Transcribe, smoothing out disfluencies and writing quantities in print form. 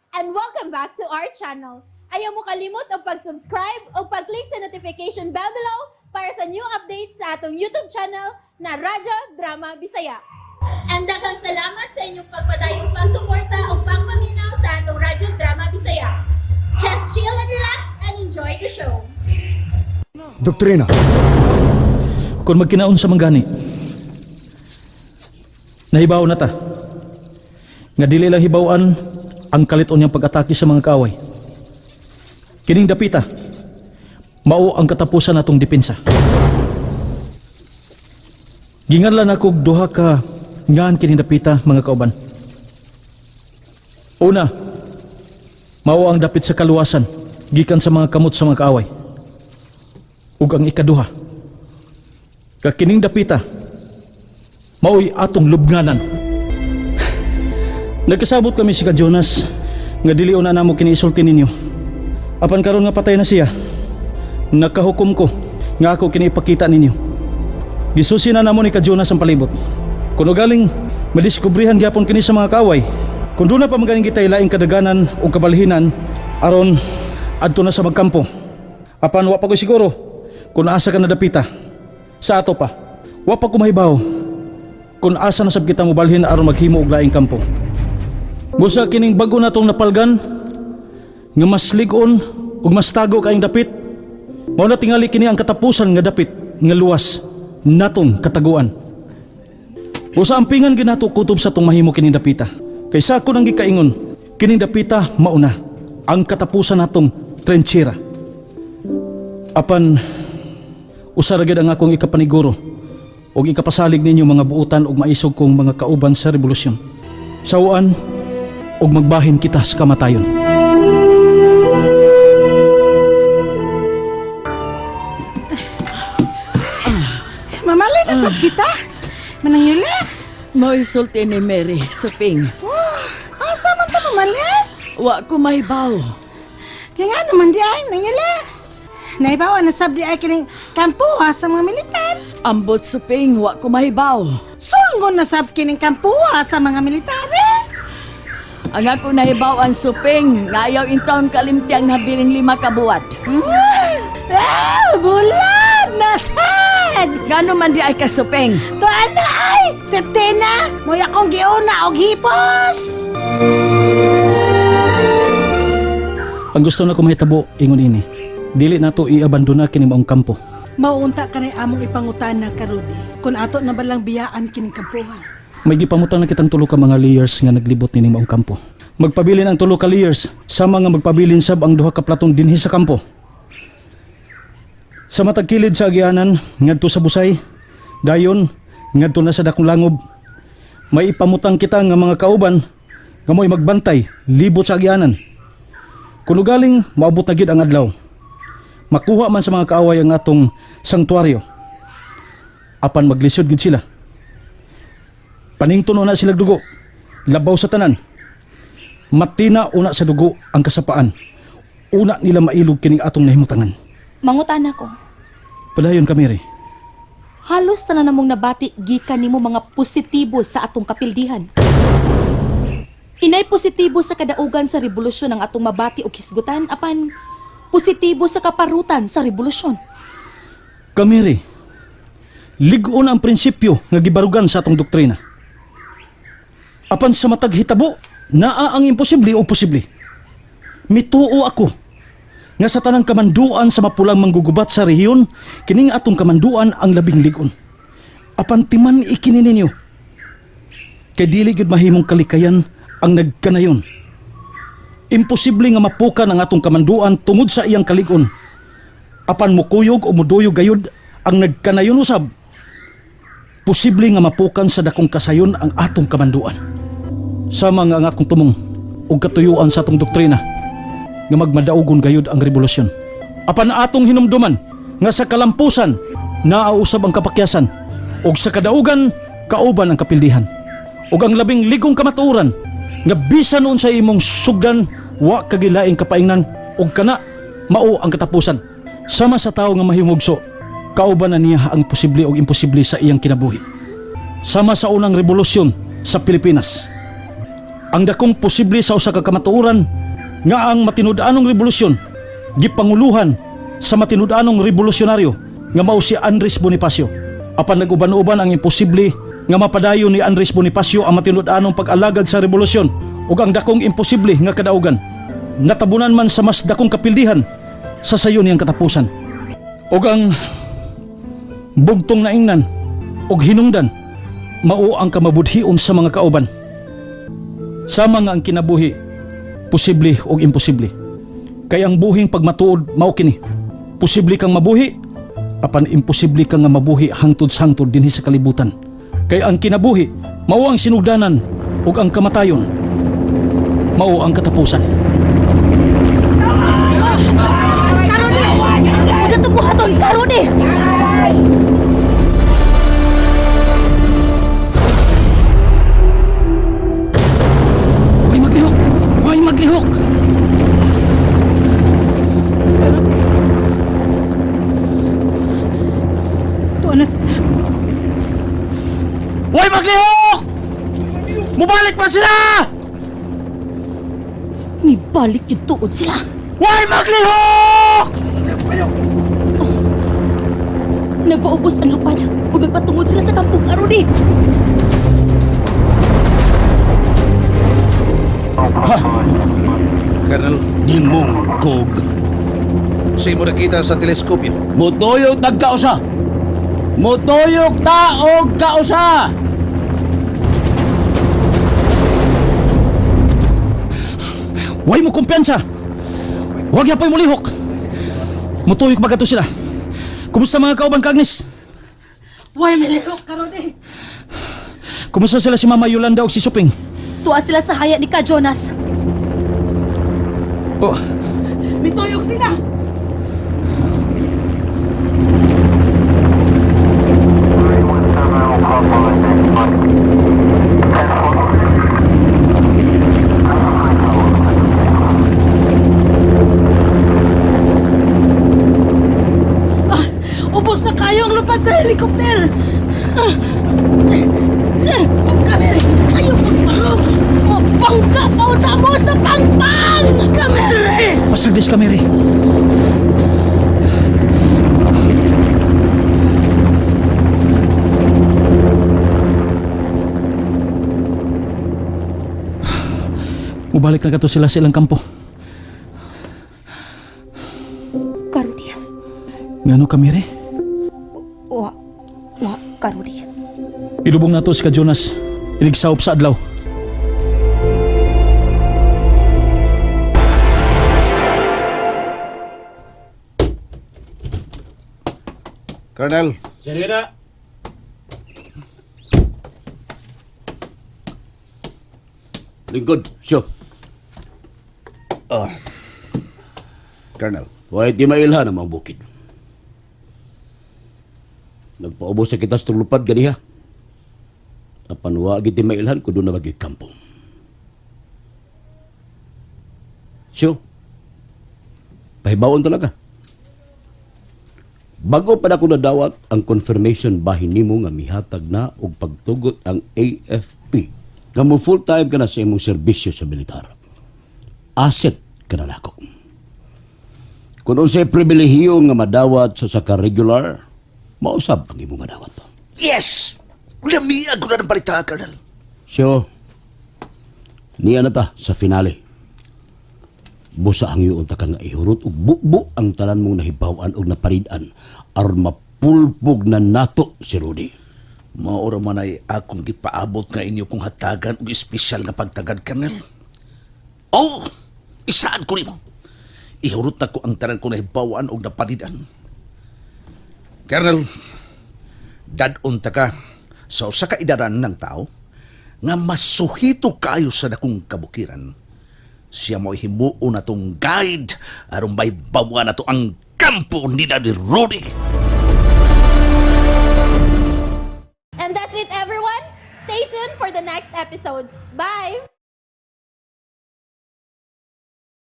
And welcome back to our channel. Ayaw mo kalimot og pag-subscribe o pag-click sa notification bell below para sa new updates sa atong YouTube channel na Radyo Drama Bisaya. And daghang salamat sa inyong pagpadayong pagsuporta o pagpaminaw sa atong Radyo Drama Bisaya. Just chill and relax and enjoy the show. Doktrina. Kung magkinaon sa manggani, nahibaw na ta nga dili lang hibaw-an ang kalit-on niyang pag-atake sa mga kaaway. Kining dapita, mao ang katapusan natong depensa. Ginganlan akog duha ka ngan kining dapita, mga kauban. Una, mao ang dapit sa kaluwasan gikan sa mga kamot sa mga kaaway. Ug ang ikaduha, kakining dapita mao'y atong lubnganan. Nagkasabot kami si ka Jonas nga dili una namo kini isulti ninyo. Apan karon nga patay na siya, nakahukom ko nga ako kini ipakita ninyo. Gisusi na namo ni ka Jonas ang palibot. Kuno galing madiskubrihan gyapon kini sa mga kaway. Kung doon na pa magaling kita'y laing kadaganan o kabalhinan aron adto na sa magkampo. Apan wa pa ko siguro kung asa ka na dapita sa ato pa. Wa pa ko mahibaw kung asa na sab kita mobalhin aron maghimo og laing kampo. Busa kining bago natong napalgan nga mas lig-on ug mas tago kaayong dapit. Mao na tingali kini ang katapusan nga dapit nga luwas natong kataguan. Busa ampingan ginato kutob sa tong mahimo kining dapita. Kay sa ako nang gikaingon, kining dapita mauna ang katapusan natong trenchera. Apan usa ra gyud ang akong ikapaniguro ug ikapasalig ninyo, mga buutan ug maisog kong mga kauban sa rebolusyon. Sawaan ug magbahin kita sa kamatayon. Mamalay na sab kita. Manang Yula. Mo'y sulti ni Mary, suping. Asa man ta mamalay? Wa ko mahibaw. Kaya nga naman di ay, Nang Yula. Naibawa na sab di ay kining kampuha sa mga militar. Ambot, suping, wa ko mahibaw. Sulngon na sab kining kampuha sa mga military. Ang ako nahibaw ang, suping, nga ayaw in town kalimti ang nabiling 5 ka buwat. Ah, bulad na sad. Ngano man di ay ka, suping? Tuan na ay, Septena, mo'y akong giuna og hipos. Ang gusto na ko mahitabo ingon ini. Dili nato iabandona kini maong kampo. Mauunta kanay among ipangutana karudi kung ato na balang biyaan kining kampuhan. May gipamutang na kitang tulo ka mga layers nga naglibot nining maong kampo. Magpabilin ang tulo ka layers sama nga magpabilin sab ang duha ka platong dinhi sa kampo. Sa matag kilid sa agianan ngadto sa Busay, dayon ngadto na sa Dakong Langob. May ipamutang kita nga mga kauban nga mo'y magbantay libot sa agianan. Kuno galing maabot na gyud ang adlaw, makuha man sa mga kaaway ang atong sanktuaryo. Apan maglisod gid sila. Panington una sila dugo, labaw sa tanan. Matina una sa dugo ang kasapaan. Una nila mailog kining atong nahimutangan. Mangutana ko. Padayon kami rin. Halos tanan namong nabati gikan nimo mga positibo sa atong kapildihan. Inay positibo sa kadaugan sa rebolusyon ang atong mabati og hisgutan, apan positibo sa kaparutan sa rebolusyon. Kamiri, lig-on ang prinsipyo nga gibarugan sa atong doktrina. Apan sa matag hitabo, naa ang imposible o posible. Mituo ako nga sa tanang kamanduan sa mapulang manggugubat sa rehiyon, kining atong kamanduan ang labing lig-on. Apan timan ikini ninyo. Kay dili gyud mahimong kalikayan ang nagkanayon. Imposible nga mapukan ang atong kamanduan tungod sa iyang kalig-on. Apan mukuyog o muduyog gayud ang nagkanayon usab, posible nga mapukan sa dakong kasayon ang atong kamanduan. Sama nga ang akong tumong ug katuyuan sa atong doktrina nga magmadaugon gayud ang rebolusyon. Apan atong hinumduman nga sa kalampusan naa usab ang kapakyasan ug sa kadaugan kauban ang kapildihan. Ug ang labing ligong kamatuoran nga bisan unsay imong sugdan, wa kagilaing kapaingnan ug kana mao ang katapusan. Sama sa tawo nga mahimugso, kauban na niya ang posible ug imposible sa iyang kinabuhi. Sama sa unang rebolusyon sa Pilipinas. Ang dakong posible sa usa ka kamatuoran nga ang matinud-anong revolusyon gipanguluhan sa matinud-anong revolusyonaryo nga mao si Andres Bonifacio. Apan nag-uban-uban ang imposible nga mapadayon ni Andres Bonifacio ang matinud-anong pag-alagad sa revolusyon ug ang dakong imposible nga kadaugan. Natabunan man sa mas dakong kapildihan sa sayo niyang katapusan. Ug ang bugtong naingnan ug hinungdan mao ang kamabudhion sa mga kauban. Sama nga ang kinabuhi, posible o imposible. Kay ang buhing pagmatuod mao kini. Posible kang mabuhi, apan imposible kang nga mabuhi hangtod sa hangtod dinhi sa kalibutan. Kay ang kinabuhi mao ang sinugdanan ug ang kamatayon mao ang katapusan. Unsa to buhaton Karodi? Huwag maglihok! Huwag maglihok! Karodi. Tuwa na sila. Huwag maglihok! Mubalik pa sila! Mibalik gyud tuod sila. Huwag maglihok! Nagpaubos ang lupad ug nagpatungod sila sa kampo Karodi. Colonel, Nimong kog. sa imo nakita sa teleskopyo. Mutuyok tag kausa. Mutuyok ta og kausa. Huwag mo kumpiyansa! Huwag yapoy mulihok! Mutuyok ba sila? Kumusta mga kauban ka, Agnes? Way milihok Karodi. Kumusta sila si Mama Yolanda o si Suping? Tuwa sila sa haya ni Ka Jonas. Oh, Mituyok sila. Ah, ubos na kayo ang lupad sa helicopter. Ah, Kamere, ayaw pagparog. Mapangka pauta mo sa pangpang! Kamere! pasaglis ka, Mary. Mubalik na kato sila sa ilang kampo. Karodi. Ngano ka, Mary? Wa, wa Karodi. Ilubong na to si ka Jonas. Iligsawop sa adlaw. Colonel, Serena. Lingkod, siyo. Colonel, Huwag di mailhan ang mga bukid. Nagpaubos sa kita sa tulupad ganiha. Apan wa gid mailhan kuno na bagi kampo. Siyo. Pahibaon talaga. Bago pa na ko nadawat ang confirmation bahin nimo nga mihatag na og pagtugot ang AFP nga mo full time ka na sa imong serbisyo sa militar. Asset ka na nako. Kung unsay pribilehiyo nga madawat sa saka regular, mausab ang imong madawat. Yes! Lamiag ko na ng balita, Colonel. So, niya na ta sa finale. Busa ang iyon ta ka nga ihurot ug bubo ang tanan mong nahibaw-an og naparid-an aron mapulpog na nato si Rudy. Maura man ay akong gipaabot nga inyo kong hatagan og espesyal nga pagtagad, Colonel. Oh! Isaan ko nimo. Ihurot na ko ang tanan ko nahibawan og napalidan. Colonel, dad-on ta ka sa usa ka idaran ng tao nga masuhito kayo sa dakong kabukiran. Siya mo himuon na tong guide aron may bawa na to ang kampo ni Daddy Rudy. And that's it, everyone. Stay tuned for the next episodes. Bye!